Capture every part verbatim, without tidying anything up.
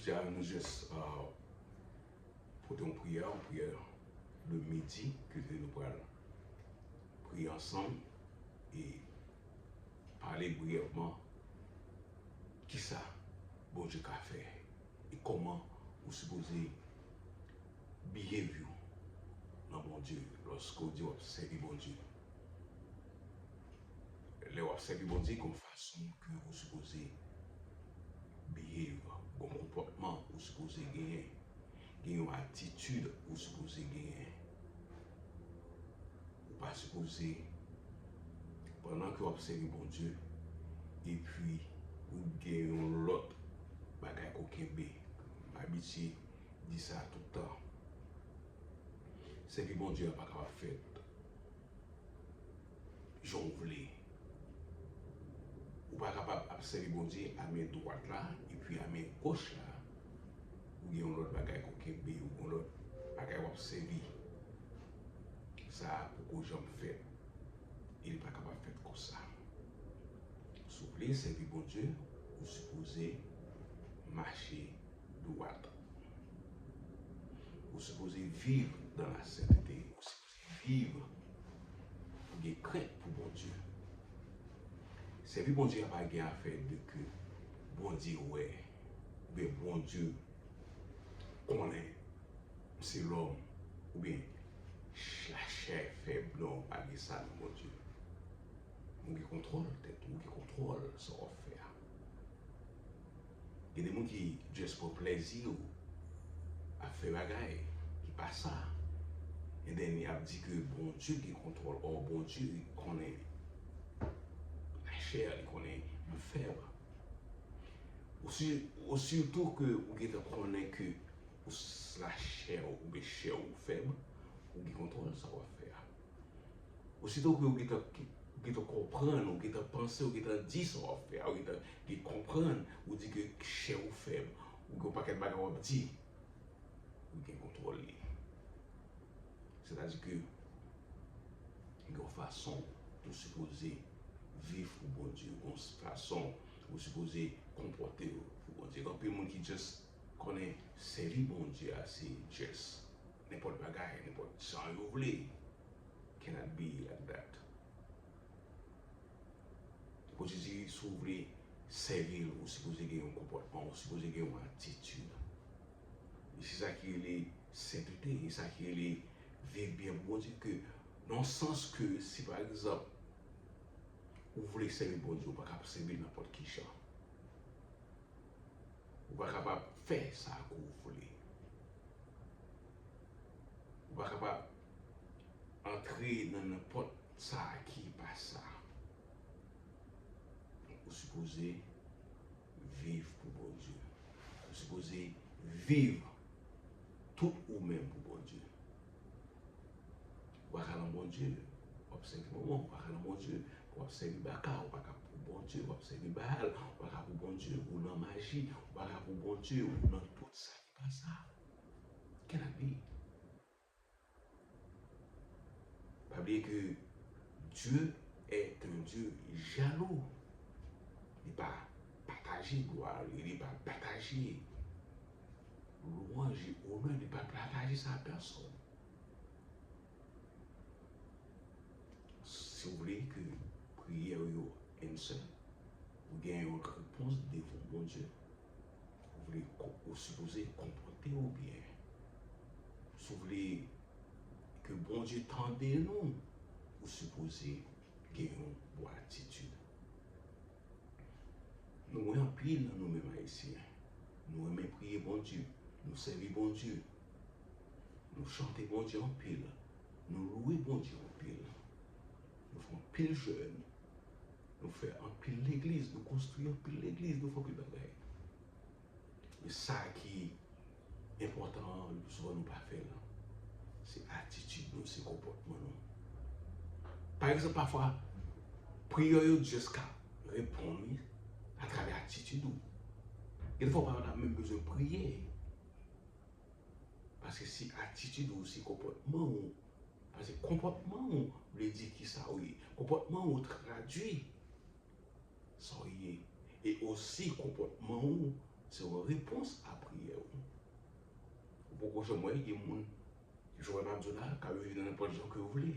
Jodi a, nou jis, uh, pote yon priyè, yon priyè de midi, ke nou pral priye ansanm e pale briyèvman kisa Bondye ka fè e kòman ou sipoze behave ou nan Bondye lòske w di w ap sèvi Bondye. Lè w ap sèvi Bondye, gen yon fason ke ou sipoze behave, gen yon konpòtman ou sipoze genyen, gen yon atitid ou sipoze genyen. Ou pa sipoze, pandan ke w ap sèvi Bondye, epi ou gen yon lòt bagay ke w kenbe. M abitye di sa tout tan. Sèvi Bondye a pa kapab fèt jan w vle. Ou pa kapab ap sèvi Bondye a men dwat la, epi a men goch la, ou gen yon lòt bagay ke w kenbe, ou gen yon lòt bagay w ap sèvi. Sa a poko janm fèt. E li pa kapab fèt konsa. Si w vle sèvi Bondye, ou sipoze mache dwat. Ou sipoze viv dans la sainteté. Ou sipoze viv pou gen krent pou Bondye. Sèvi Bondye a pa gen afè de ke Bondye wè, oubyen Bondye konnen m se lòm, oubyen ch-, lachè fèb. Non, pa gen sa nan Bondye. Ou gen kontwòl tèt ou, ou gen kontwòl sa w ap fè a. Gen de moun ki just pran plezi yo ap fè bagay ki pa sa. And then y ap di ke Bondye gen kontwòl, or Bondye konnen lachè, li konnen nou fèb. Osi, osi tou ke ou gentan konnen ke ou s-, lachè ou oubyen chè ou fèb, ou gen kontwòl sa w ap fè a. Osito ke ou gentan, ou gentan konprann, ou gentan panse, ou gentan di sa w ap fè a, ou gentan gen konprann, ou di ke chè ou fèb, ou gen yon pakèt bagay w ap di, ou gen kontwòl li. Sètadi ke gen yon fason ou sipoze viv pou Bondye, gen yon fason ou sipoze konpòte w pou Bondye. Gen anpil moun ki just konnen sèvi Bondye a se just nenpòt bagay, nenpòt jan yo vle. Cannot be like that. Bondye di, si w vle sèvi l, ou sipoze gen yon konpòtman, ou sipoze gen yon atitid. E se sa ki rele sentete, e sa ki rele viv byen pou Bondye, ke nan sans ke si pa egzanp, ou vle sèvi Bondye, ou pa ka sèvi l nenpòt ki jan. Ou pa kapab fè sa ke w vle. Ou pa kapab antre nan nenpòt sa ki pa sa. Ou sipoze viv pou Bondye. Ou sipoze viv tout ou menm pou Bondye. Ou pa ka nan Bondye, w ap sèvi manman, ou pa ka nan Bondye, w ap sèvi baka, ou pa ka pou Bondye, w ap sèvi Baal, ou pa ka pou Bondye, ou nan maji, ou pa ka pou Bondye, ou nan tout sa ki pa sa. Cannot be. Pa bliye ke Dieu est un Dieu jaloux. Li pa pataje glwa li, li pa pataje lwanj e onè, li pa pataje sa a pèsonn. Si w vle ke priyè w yo answer, ou gen yon repons devan Bondye, ou vle ko-, ou sipoze konpòte w byen. Si w vle ke Bondye tande nou, ou sipoze gen yon bon atitid. Nou wè anpil nan nou menm Ayisyen. Nou renmen priye Bondye. Nou sèvi Bondye. Nou chante Bondye anpil. Nou louwe Bondye anpil. Nou fè anpil jèn. Nou fè anpil legliz. Nou konstwi anpil legliz. Nou fè anpil bagay. Men sa ki enpòtan an, le pli souvan nou pa fè l. Se atitid nou, se konpòtman nou. Pa egzanp, pafwa, priyè yo just ka reponn, wi, atravè atitid ou. Gen de fwa, ou pa ta menm bezwen priye. Paske se atitid ou, se konpòtman ou. Paske konpòtman ou vle di kisa ou ye. Konpòtman ou tradui sa w ye. E osi, konpòtman ou Se yon repons a priyè w. Ou poko janm wè gen moun, jan m ap di w la, k ap viv nan nenpòt jan ke w vle.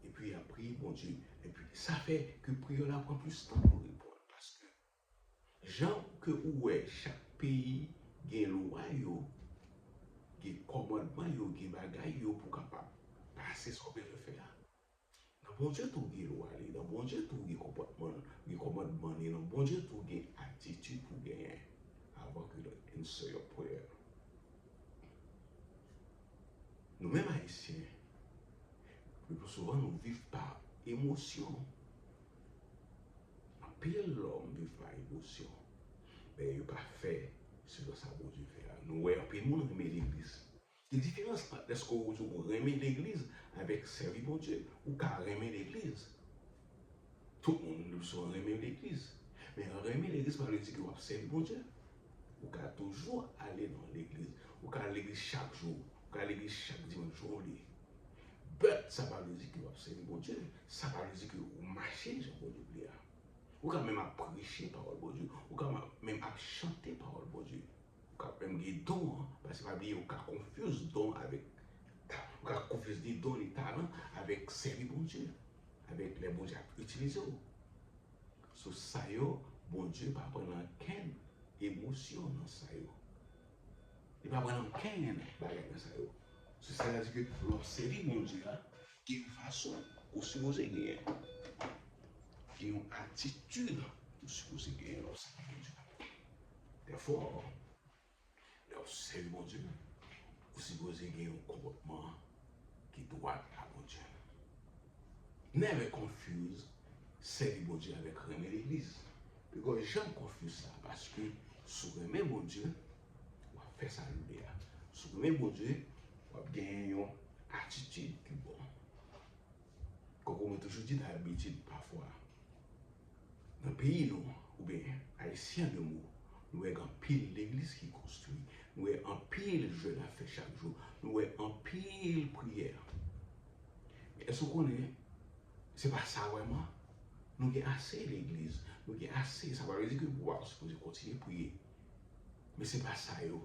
Epi y ap priye Bondye. Epi sa fè ke priyè w la pran plis tan pou reponn. Paske jan ke ou wè chak peyi gen lwa yo, gen kòmandman yo, gen bagay yo pou w kapab pase sa w bezwen fè a. Nan Bondye tou gen lwa li, nan Bondye tou gen konpòtman, gen kòmandman li, nan Bondye tou gen atitid pou genyen avan ke l answer your prayer. Nou menm Ayisyen, le pli souvan nou viv pa emosyon. Anpil lòm viv pa emosyon. Men yo pa fè selon sa Bondye fè a. Nou wè anpil moun renmen legliz. Gen diferans ant lèske ou di ou renmen legliz avèk sèvi Bondye. Ou ka renmen legliz. Tout moun, le pli souvan, renmen legliz. Men renmen legliz pa vle di ke w ap sèvi Bondye. Ou ka toujou ale nan legliz. Ou ka al legliz chak jou. Ou ka al legliz chak dimanch, jan w vle. But sa pa vle di ke w ap sèvi Bondye. Sa pa vle di ke w mache jan Bondye vle a. Ou ka menm ap preche pawòl Bondye. Ou ka ma- menm ap chante pawòl Bondye. Ou ka menm gen don an, paske pa bliye, ou ka confuse don avèk, ou ka confuse ni don ni talan avèk sèvi Bondye, avèk lè Bondye ap itilize w. So sa yo, Bondye pa pran ankenn emosyon nan sa yo. Li pa pran ankenn bagay nan sa yo. Se sa k di ke lè w sèvi Bondye a, gen yon fason ou sipoze genyen. Gen yon atitid ou sipoze genyen lè w sèvi Bondye a. Therefore, lè w sèvi Bondye, ou sipoze gen yon konpòtman ki dwat a Bondye. Never confuse sèvi Bondye avèk renmen legliz. Piga w janm confuse sa, paske si w renmen Bondye, w ap fè sa l vle a. Si w renmen Bondye, w ap genyen yon atitid ki bon. Kòm mwen toujou di dabitid pafwa, nan peyi nou, oubyen Ayisyen de mo, nou wè gen anpil legliz ki konstwi, nou wè anpil jèn ap fè chak jou, nou wè anpil priyè. Men èske w konnen, se pa sa vrèman? Nou gen ase legliz, nou gen ase, sa pa vle di ke nou pa sipoze kontinye priye. Men se pa sa yo.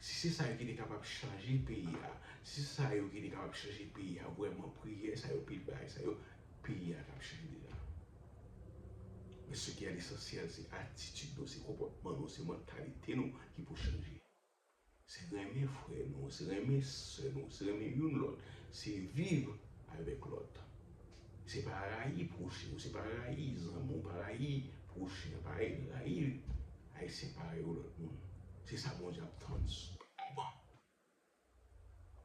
Si se sa yo ki te kapab chanje peyi a, si se sa yo ki te kapab chanje peyi a, vrèman, priyè sa yo, pil bagay sa yo, peyi a t ap chanje deja. Men ce qui est l'essentiel, se atitid nou, se konpòtman nou, se mantalite nou ki pou chanje. Se renmen frè nou, se renmen sè nou, se renmen youn lòt, se viv avèk lòt. Se pa rayi pwochen w, se pa rayi zanmi w, pa rayi pwochen an, pa rayi Ayisyen parèy ou lòt moun. Se sa Bondye ap tann avan.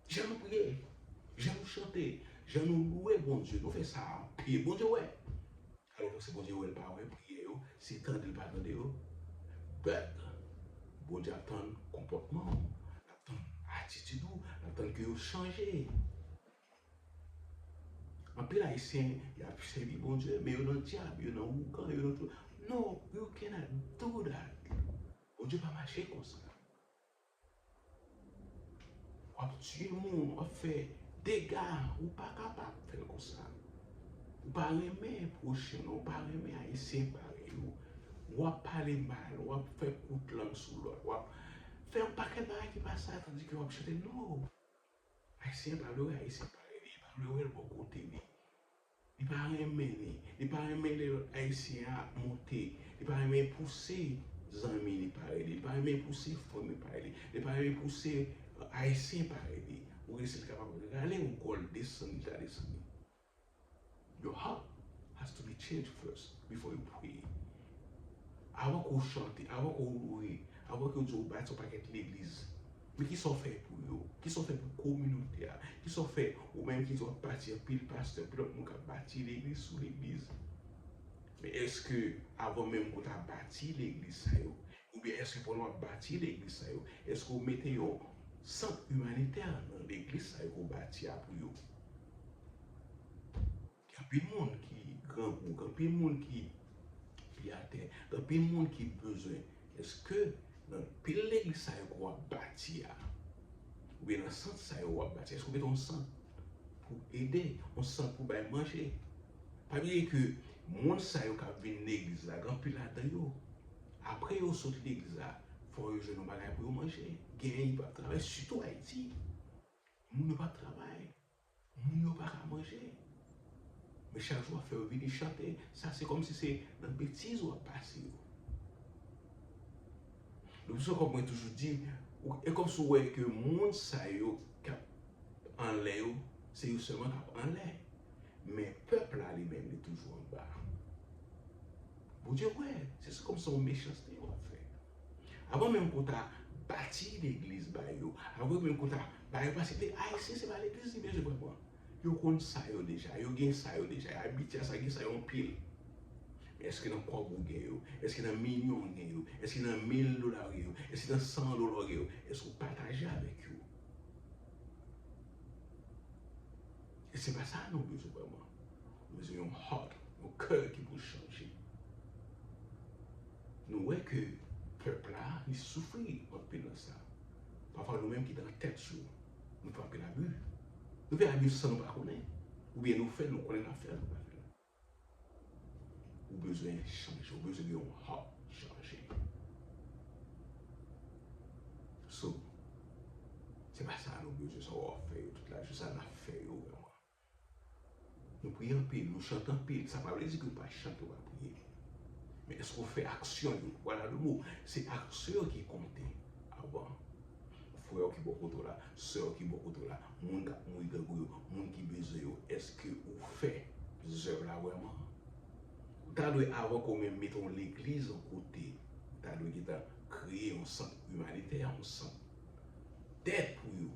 Jan nou priye, jan nou chante, jan nou lwe Bondye, nou fè sa anpil. Bondye wè. Alò, se Bondye wè l pa wè priyè yo, se tande l pa tande yo. But, Bondye ap tann konpòtman w, l ap tann atitid ou, l ap tann ke yo chanje. Anpil Ayisyen, y ap sèvi Bondye, men yo nan dyab, yo nan ougan, yo nan tout. No, you cannot do that. Bondye pa mache konsa. W ap tiye moun, w ap fè dega, ou pa kapab fè l konsa. Ou pa renmen pwochen w, ou pa renmen Ayisyen parèy ou. W ap pale mal, w ap fè kout lang sou lòt, w ap fè yon pakèt bagay ki pa sa, tandike w ap chante. No! Ayisyen pa vle wè Ayisyen parèy li, li pa vle wè l bò kote li. Li pa renmen li. Li pa renmen lè lòt Ayisyen an ap monte. Li pa renmen pouse zanmi li parèy li. Li pa renmen pouse fanmi parèy li. Li pa renmen pouse, euh, Ayisyen parèy li. Ou wè si l kapab rale yon kò l desann, li ta desann li. Your heart has to be changed first before you pray. Avan ke w chante, avan ke w loure, avan ke w di w bati yon pakèt legliz, men kisa w fè pou yo? Kisa w fè pou kominote a? Kisa w fè ou menm ki di w ap bati anpil pastè, anpil lòt moun k ap bati legliz sou legliz? Men èske avan menm ke w ta bati legliz sa yo, oubyen èske pandan w ap bati legliz sa yo, èske w mete yon sant imanitè nan legliz sa yo ke w bati a pou yo? Gen anpil moun ki grangou, gen anpil moun ki pye atè, gen anpil moun ki bezwen. Èske nan pil legliz sa yo ke w ap bati a, oubyen nan sant sa yo w ap bati, èske w mete yon sant pou ede, yon sant pou bay manje? Pa bliye ke moun sa yo k ap vin legliz la, gen anpil ladan yo Apre yo sot legliz la, fò yo jwenn yon bagay pou yo manje. Genyen ki p ap travay, sitou Ayiti. Moun yo p ap travay. Moun yo pa ka manje. Men chak jou w ap fè yo vini chante. Sa se kòmsi se nan betiz w ap pase yo. Nou bezwen konprann, toujou di, ou- e kòmsi w wè ke moun sa yo k ap anlè yo, se yo sèlman k ap anlè. Men pèp la li menm, li toujou anba. Bondye wè, se kòmsi se yon mechanste w ap fè. Avan menm ke w ta bati legliz ba yo, avan menm ke w ta ba yo, paske Ayisyen se pa legliz li bezwen vrèman. Yo konn sa yo deja, yo gen sa yo deja, yo abitye a sa, gen sa yo anpil. Men èske nan kòb ou gen yo? Èske nan milyon ou gen yo? Èske nan mil dola ou gen yo? Èske nan san dola ou gen yo? Èske w pataje avèk yo? E se pa sa nou bezwen vrèman. Nou bezwen yon heart, yon kè ki pou chanje. Nou wè ke pèp la, li soufri anpil nan sa. Pafwa nou menm ki nan tèt yo, nou fè anpil abi. Nou fè abi san nou pa konnen. Oubyen nou fè l, nou konnen n ap fè l, nou pa fè l. Ou bezwen chanje, ou bezwen gen yon heart chanje. So, se pa sa nou bezwen, sa w ap fè yo tout lavi, sa n ap fè yo vrèman. Nou priye anpil, nou chante anpil, sa pa vle di ke w pa chante, w pa priye. Men èske w fè aksyon yo? Vwala le mo, se aksyon yo ki konte avan. Frè w ki bò kote w la, sè w ki bò kote w la, moun k ap mouri grangou yo, moun ki bezwen yo, èske ou fè zèv la vrèman? Ou ta dwe, avan ke w menm mete yon legliz yon kote, ou ta dwe gentan kreye yon sant imanitè, yon sant dèd pou yo.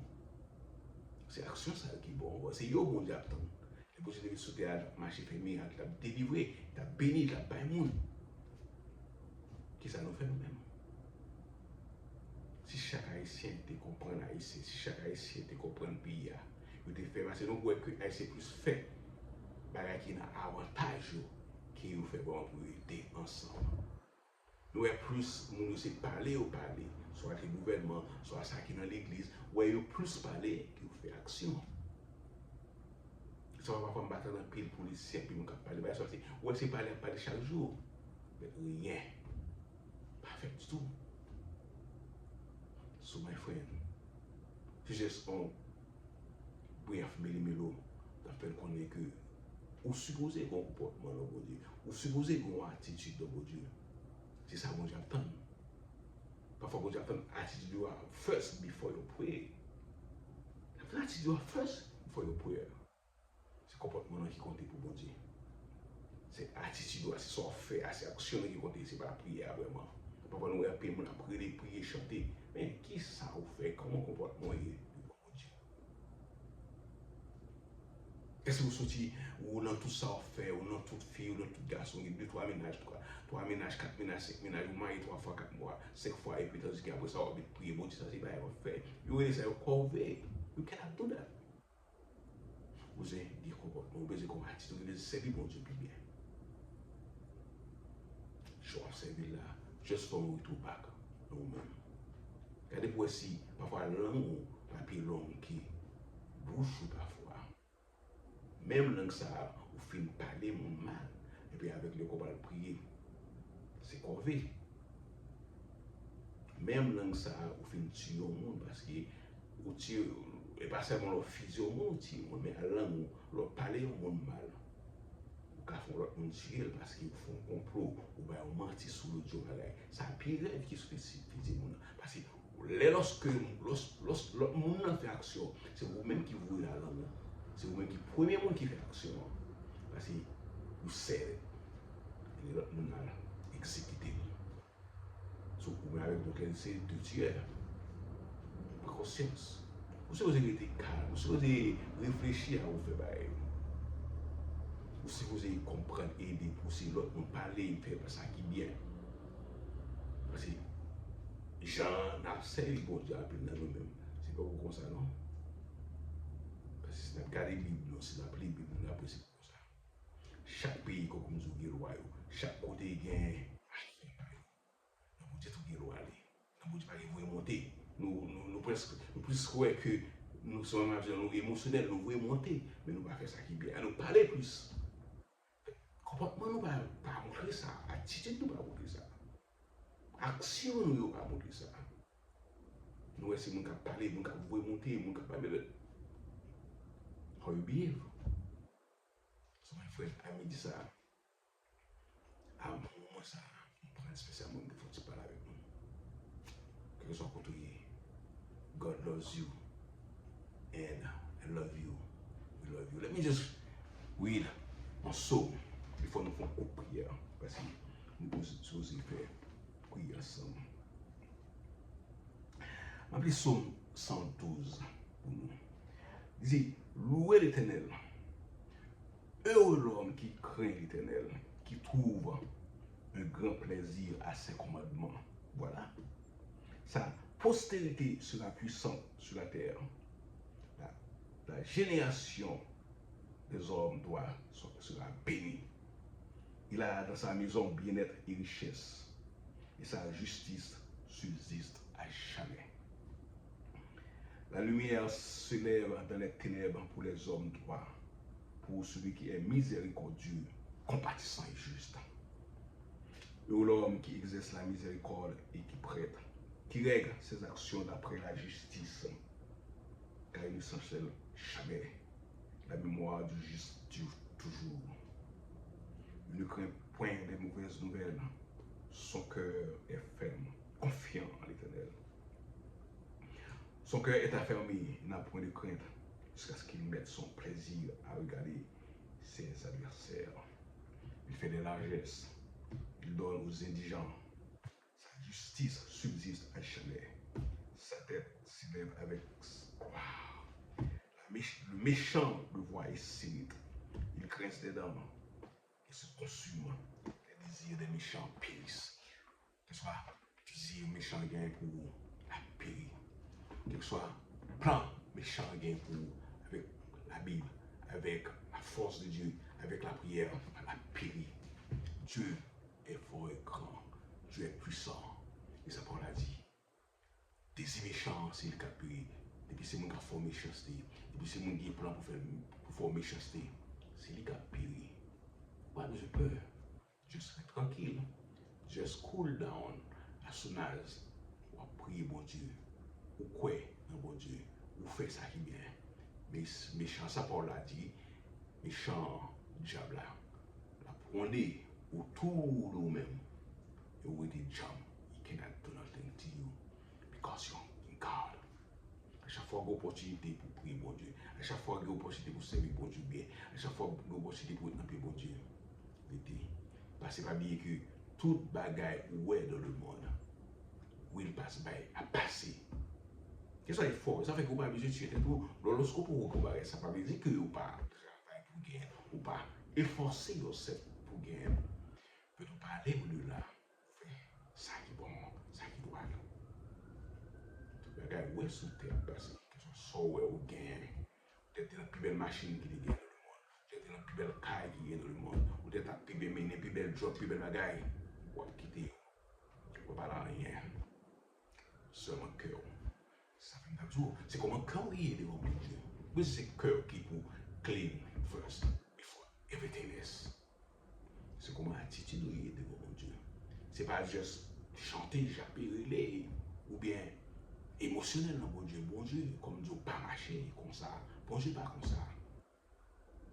Se aksyon sa yo ki bon ankò. Se yo Bondye ap tann. Lè Bondye te vin sou tè a, l t ap mache fè mirak, l t ap delivre, l t ap beni, l t ap bay moun. Kisa nou fè nou menm? Si chak Ayisyen te konprann Ayisyen, si chak Ayisyen te konprann peyi a, yo te fè, paske nou wè ke Ayisyen plis fè bagay ki nan avantaj yo ke yo fè vrèman pou yo ede ansanm. Nou wè plis moun yo se pale yo pale, swa se gouvènman, swa sa ki nan legliz, wè yo plis pale ke yo fè aksyon. Sa fè pafwa m pa tann anpil polisyen, anpil moun k ap pale bagay, swa se, ou wè se pale y ap pale chak jou. Men ryen pa fèt ditou. So, my friend, se jis yon brèf melemelo, n ap fè n konnen ke ou sipoze gen yon konpòtman nan Bondye. Ou sipoze gen yon atitid nan Bondye. Se sa Bondye ap tann. Pafwa Bondye ap tann atitid ou a first before you pray. L ap tann atitid ou a first before you pray. Se konpòtman nan ki konte pou Bondye. Se atitid ou a, se sa w fè a, se aksyon nan ki konte, se pa priyè a vrèman. Pafwa nou wè anpil moun ap rele, priye, chante. Men, kisa ou fè? Kòman konpòtman w ye devan Bondye? Èske ou soti, ou nan tout sa w ap fè, ou nan tout fi, ou nan tout gason, gen de, twa mennaj, twa, twa mennaj, kat mennaj, senk mennaj, ou marye twa fwa, kat fwa, senk fwa, epi tandis ke apre sa, w ap vin priye Bondye, sa se bagay w ap fè. Yo rele sa yo kòve. You cannot do that. Ou bezwen gen konpòtman, ou bezwen gen yon atitid, ou bezwen sèvi Bondye pi byen. Jan w ap sèvi l la, just fè yon retou back nan ou menm. Gade pou wè si pafwa lang ou pa pi long ke bouch ou pafwa. Menm lang sa a, ou fin pale moun mal, epi avèk lè w pral priye, se kòve. Menm lang sa a, ou fin tiye yon moun, paske ou tiye, e pa sèlman lè w fizye yon moun, ou tiye yon moun, men a lang ou, lè w pale yon moun mal, ou ka fè yon lòt moun tiye l, paske ou fè yon konplo, ou bay yon manti sou li, ou di yon bagay. Sa pi rèd ke sou fizye moun nan. Paske lè lòske, lòs, lòs, lòt moun nan fè aksyon, se ou menm ki voye lalang nan. Se ou menm ki premye moun ki fè aksyon an. Paske ou sèl. E lòt moun nan egzekite l. So, ou menm avèk Bondye se de tiyè. Pran konsyans. Ou sipoze rete kalm. Ou sipoze reflechi avan ou fè bagay yo. Ou sipoze konprann, ede, pouse lòt moun pale, fè sa ki byen. Paske jan n ap sèvi Bondye anpil nan nou menm, se pa pou konsa non. Paske si n ap gade Bib nou, si n ap li Bib nou, n ap wè se pou konsa. Chak peyi, kòm m di w, gen lwa yo. Chak kote gen afè pa yo. Nan Bondye tou gen lwa li. Nan Bondye pa gen voye monte. Nou, nou, nou prèske, nou plis kwè ke nou, se menm avyon, nou emosyonèl, nou voye monte, men nou pa fè sa ki byen. Ann nou pale plis. Konpòtman nou pa, pa montre sa, atitid nou pa montre sa. Aksyon nou yo pa montre sa. Nou wè se moun k ap pale, moun k ap voye monte, moun k ap pale. How you behave? So my friend, a midi sa, a moman sa, m pran espesyalman pou m te fè yon ti pale avèk nou. Kèlkeswa kote w ye, God loves you and I love you. We love you. Let me just read yon sòm before nou fè yon kout priyè, paske nou sipoze fè priyè ansanm. M ap li Sòm san douz pou nou. Li di, Louez l'Éternel. Heureux l'homme qui craint l'Éternel, qui trouve un grand plaisir à ses commandements. Voilà. Sa postérité sera puissante sur la terre. La, la génération des hommes droits sera bénie. Il a dans sa maison bien-être et richesse, et sa justice subsiste à jamais. La lumière s'élève dans les ténèbres pour les hommes droits, pour celui qui est miséricordieux, compatissant et juste. Heureux l'homme qui exerce la miséricorde et qui prête, qui règle ses actions d'après la justice, car il ne chancelle jamais. La mémoire du juste dure toujours. Il ne craint point les mauvaises nouvelles. Son cœur est ferme, confiant en l'Éternel. Son cœur est affermi, il n'a point de crainte, jusqu'à ce qu'il mette son plaisir à regarder ses adversaires. Il fait des largesses, il donne aux indigents. Sa justice subsiste à jamais. Sa tête s'élève avec gloire. La méch- le méchant le voit et s'irrite. Il grince des dents et se consume. Les désirs des méchants périssent. Kèlkeswa dezi mechan gen pou ou, l ap peri. Kèlkeswa plan mechan gen pou ou, avec la Bible, avec la force de Dieu, avec la prière, l ap peri. Dieu est fort et grand. Dieu est puissant. E sa Pòl la di, dezi mechan an, se li k ap peri. Depi se moun k ap fè w mechanste, depi se moun ki gen plan pou fè, pou fè w mechanste, se li k ap peri. Ou pa bezwen pè. Just ret trankil. Just cool down. As soon as w ap priye Bondye, ou kwè nan Bondye, ou fè sa ki byen. Men mechan, sa Pòl la di, mechan an, dyab la, l ap wonde otou de ou menm, e ou rete djanm. He cannot do nothing to you because you're in God. A chak fwa w gen opòtinite pou w priye Bondye, a chak fwa w gen opòtinite pou w sèvi Bondye byen, a chak fwa w gen opòtinite pou w ret nan pye Bondye, rete. Paske pa bliye ke tout bagay ou wè dans le monde will pass by, ap pase. Kèlkeswa efò, sa fè ke ou pa bezwen tiye tèt ou. Lò, lòske w poko gen bagay, sa pa vle di ke ou pa travay pou w genyen, ou pa efòse yourself pou w genyen. Petèt ou pa ale odela. Fè sa ki bon, sa ki dwat. Tout bagay ou wè sou tè ap pase. Kèlkeswa sa w wè ou genyen. Ou te nan pi bèl machin ki te genyen nan lemonn. Ou te nan pi bèl kay ki genyen nan lemonn. Ou te ap pi byen mennen, pi bèl djòb, pi bèl bagay. W ap kite yo. Ou pa pale anyen. Sèlman kè w. Sa fè m t ap di w, se kòman kè w ye devan Bondye. Ou bezwen se kè w ki pou clean first before everything else. Se kòman atitid ou ye devan Bondye. Se pa just chante, jape, rele, oubyen emosyonèl nan Bondye. Bondye, kòm di w, pa mache konsa. Bondye pa konsa.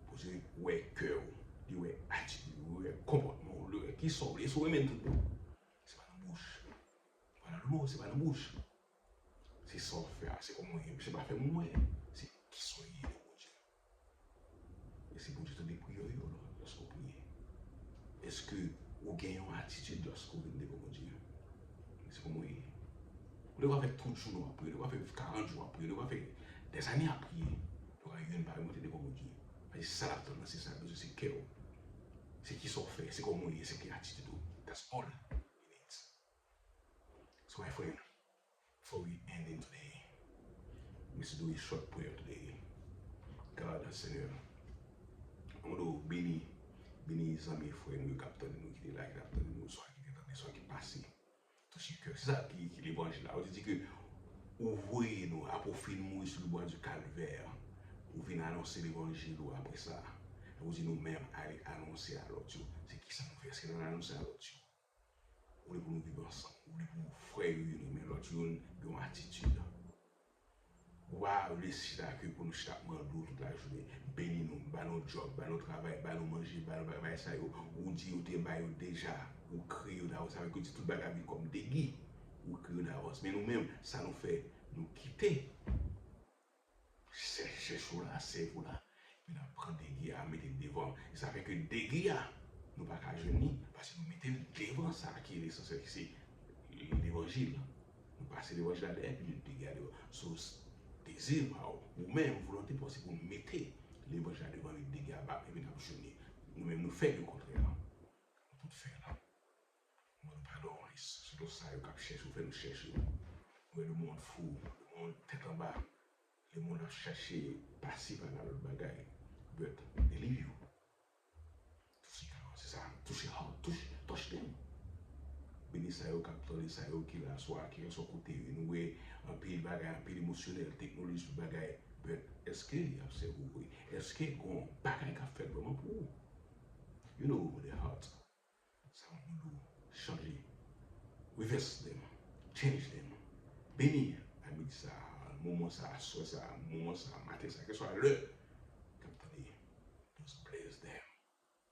Bondye wè kè w, li wè atitid ou, li wè konpòtman w, li wè kisa w vle, si w renmen l tout bon. Se pa nan bouch. Vwala, le mo, se pa nan bouch. Se sa w fè a, se kòman w ye. Se pa fè m wè, se kisa w ye nan Bondye. E si Bondye tande priyè w yo, lòske w priye, èske ou gen yon atitid lòske w vin devan Bondye? Se kòman w ye. Ou te ka fè tout jounen w ap priye, ou te ka fè karant jou w ap priye, ou te ka fè dèzane ap priye, ou te ka youn pa remonte devan Bondye. Paske sa l ap tann nan, se sa l bezwen, se kè w. Se kisa w fè, se kòman w ye, se ki atitid ou. That's all he needs. So my friend, before we ending today, we still do a short prayer today. God, Senyè, mwen mande w beni, beni zanmi e frè nou yo k ap tande nou, ki te la, ki t ap tande nou, swa ki te tande, swa ki pase. Touche kè. Se sa ki, ki levanjil la. Ou te di ke ou voye nou, apre w fin mouri sou le bois du calvaire, ou vin anonse levanjil ou apre sa. Ou di nou menm ale anonse a lòt yo. Se kisa nou fè? Èske nou anonse a lòt yo? Ou vle pou nou viv ansanm. Ou vle pou frè yo youn renmen lòt youn, gen yon atitid. Ou pa vle chita ke pou nou chita ap mande w tout lajounen, beni nou, ba nou djòb, ba nou travay, ba nou manje, ba nou bagay sa yo. Ou di yo te ba yo deja, ou kreye yo davans, sa vle di tout bagay vin kòm degi. Ou kreye yo davans. Men nou menm, sa nou fè, nou kite chèch, chèch ou la, sèvi w la. Epi n ap pran degi a, mete l devan. E sa fè ke degi a, nou pa ka jwenn li, paske nou mete l devan sa ki lesansyèl, ki se levanjil. Nou pase levanjil la dèyè, epi nou mete degi a devan. So, dezi pa w, ou menm, volonte pa w, se pou w mete levanjil la devan, mete degi a ba, epi n ap jwenn li. Nou menm, nou fè lekontrè a. Nou tout fè la. Mwen, nou pa dòmi, sitou sa yo k ap chèche w, fè nou chèche w. Mwen, lemonn fou, lemonn tèt anba. Lemonn ap chache pase pa la lòt bagay. But they leave you. Touche kè yo, se sa. Touche heart, touche, touch them. Beni sa yo k ap tande, sa yo ki la swa, ki swa kote yo. Nou wè anpil bagay, anpil emosyonèl, teknoloji, tout bagay. But èske y ap sèvi w vre? Èske gon bagay k ap fèt vrèman pou ou? You know, with the heart. Sa mwen mande w chanje. Reverse them. Change them. Beni a midi sa a, moman sa a, aswè sa a, moman sa a, maten sa a, kèlkeswa lè k ap tande. Just bless them.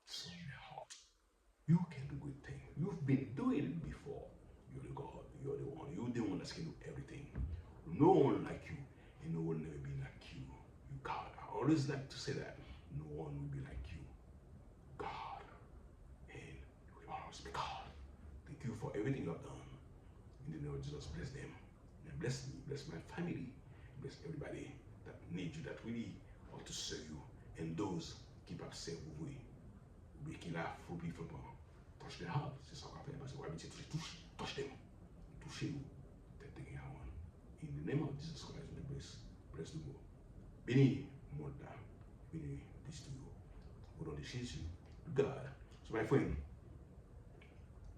Change their heart. You can do great things. You've been doing it before. You're the God. You're the one. You're the one that can do everything. No one like you, and no one never be like you. You God. I always like to say that. No one will be like you. God. And you will always be God. Thank you for everything you have done. In the name of Jesus, bless them. And bless me, bless my family, bless everybody that need you, that really want to serve you, and those ki p ap sèvi w vre, oubyen ki la pou pli flanpan. Touch their heart, se sa w ka fè, paske w abitye touche, touche, touch them. Touche yo, tèt te gen awan. In the name of Jesus Christ, we bless, bless the world. Beni mond la, beni peace to you. Au nom de Jésus, God. So my friend,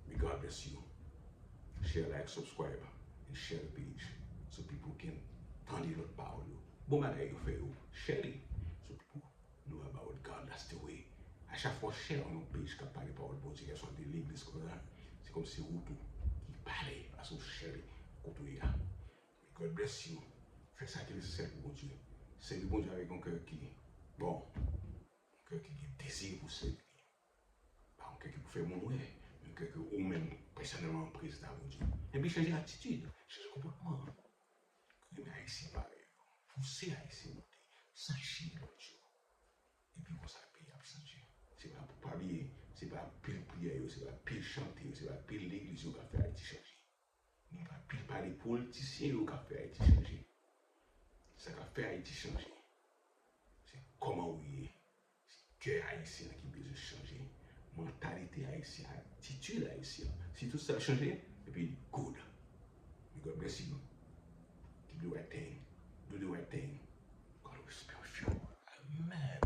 may God bless you. Share, like, subscribe, and share the page so people can tande lòt pawòl yo. Bon bagay yo fè yo, share li. So people know about God, that's the way. A chak fwa w share yon page k ap pale pawòl Bondye, kèlkeswa de legliz konsa, se kòmsi ou tou ki pale, paske w share li kote w ye a. May God bless you. Fè sa ki nesesè pou Bondye. Sèvi Bondye avèk yon kè ki bon, yon kè ki gen dezi pou sèvi li. Pa yon kè ki pou fè moun wè, yon kè ke ou menm pèsonèlman prezante a Bondye. Epi chanje atitid, chanje konpòtman. Renmen Ayisyen parèy ou. Pouse Ayisyen monte. Chache lòt yo. Epi konsa peyi ap chanje. Se pa, pa bliye, se pa pil priyè yo, se pa pil chante yo, se pa pil legliz yo k ap fè Ayiti chanje. Ni pa pil pale politisyen yo k ap fè Ayiti chanje. Sa k ap fè Ayiti chanje, se kòman ou ye. Se kè ayisyen an ki bezwen chanje. Mantalite ayisyen an, atitid ayisyen an. Si tout sa chanje, epi good. May God bless you. Keep the right thing. Do the right thing. God will be with you. Amen.